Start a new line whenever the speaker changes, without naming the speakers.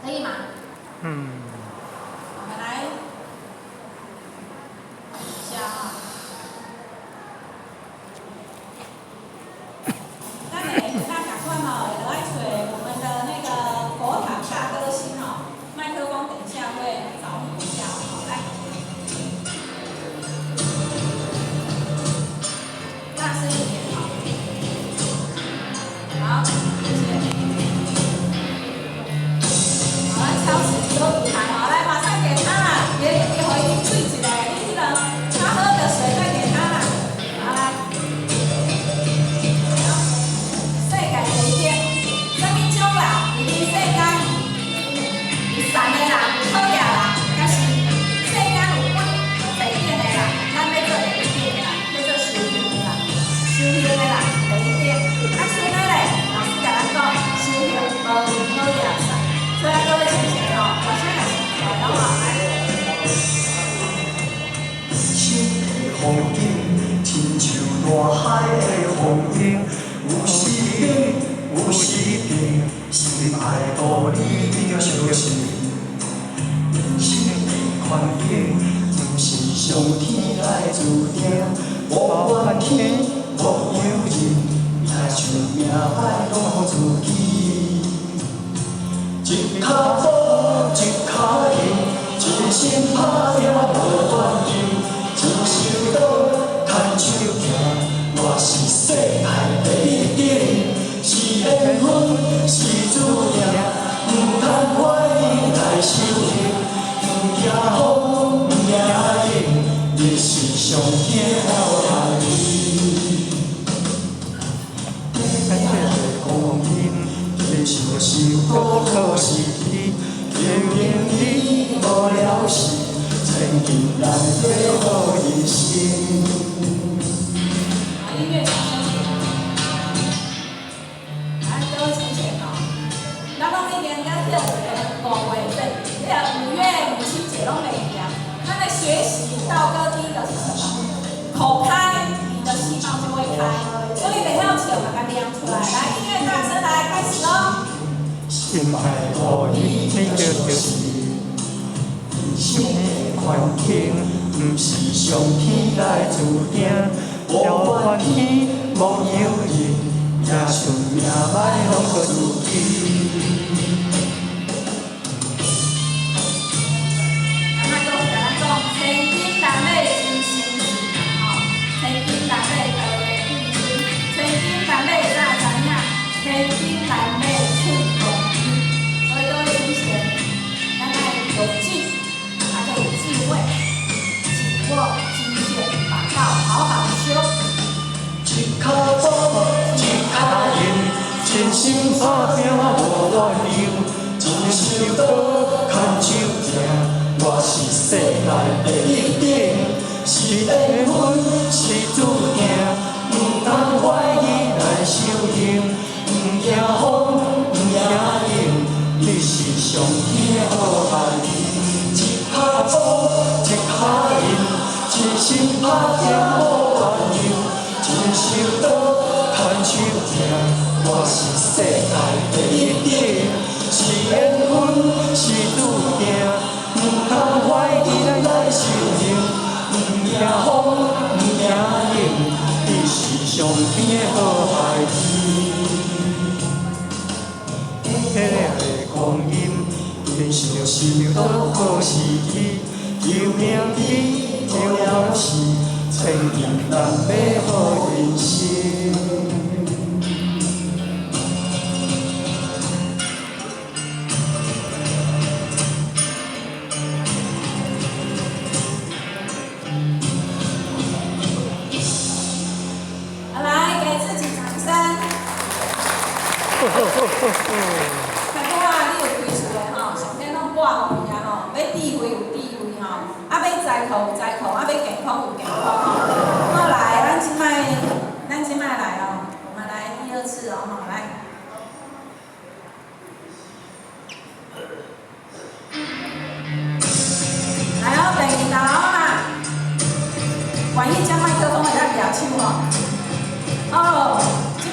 可以嗎？
嗯。
我們來一下啊。咱會咱共款吼，會落來揣我們的那個佛塔大歌星吼，麥克風等一下會找你一下哦，來，大聲一點哈，好，謝謝。好，來敲起手舞台好，來馬上給他啦，別別回水一個，你那個他喝的水再給他啦，好來。世界第一等，啥物種人佇恁世間有善的人，有好野人，但是世間有幾濟等的人，咱欲做第一等的人，叫做修行的人，修行的人是第一等。啊，剩的咧，老師共咱講，修行無好野善，所以各位親戚吼，我先來來講吼，來。
生的風景，親像大海的風景，有時冷，有時甜，心愛道理著相信。人生的環境，毋是上天來注定，無怨天，無尤人，也像命歹拢予自己。一跤步，一跤印，一心拍拼無原因，一首刀，牽手行，我是世界第一等，是緣分，是注定，毋通懷疑來修行，毋驚風，毋驚冷，你是上天的好孩子。短短的光陰，親像受苦好時機，求名利無了時，千金難買好人生。
好，音樂小聲點。來，各位同學吼，咱攏已經甲跳一個五月節，這個五月母親節攏袂記啊。咱來學習道歌第一個是什麼？口開，你的細胞就會開。所以袂曉唱，把它念出來。來，音樂大聲來，開始嘍。
心愛道理著相信。人生的環境，毋是上天來注定，無怨天，無尤人，也像命歹攏予自己。
阿媽閣共咱講，千金難買真心情啦吼，千金難買道的貴人，千金難買早知影，千金難買喙公醫。所以各位同學，咱愛有智，還有智慧，緊握金線，把道好好修。
一跤步，一跤印，真心拍拼無怨尤，一手刀，牽手行，我是世界第一等，是緣分，是注定，毋通懷疑來修行，毋驚風，毋驚冷，你是上天的好孩兒。一跤步，一跤印，真心拍拼無怨尤，一手刀，牽手行，我是世界第一等，是緣分，是注定，毋通懷疑來修行，毋驚風，毋驚冷，你是上天的好孩兒。短短的光陰，親像受刀好時機，求名利無了時，千金難買好人生。
好，來，給自己掌聲。較拄仔你有開厝的吼，上天攏掛予伊啊吼，欲智慧有智慧吼，啊欲財庫有財庫，啊欲健康有健康吼。好來，咱這擺來哦，我們來第二次哦吼，來。來哦，第二道哦啦，願意將麥克風會當舉手吼。哦。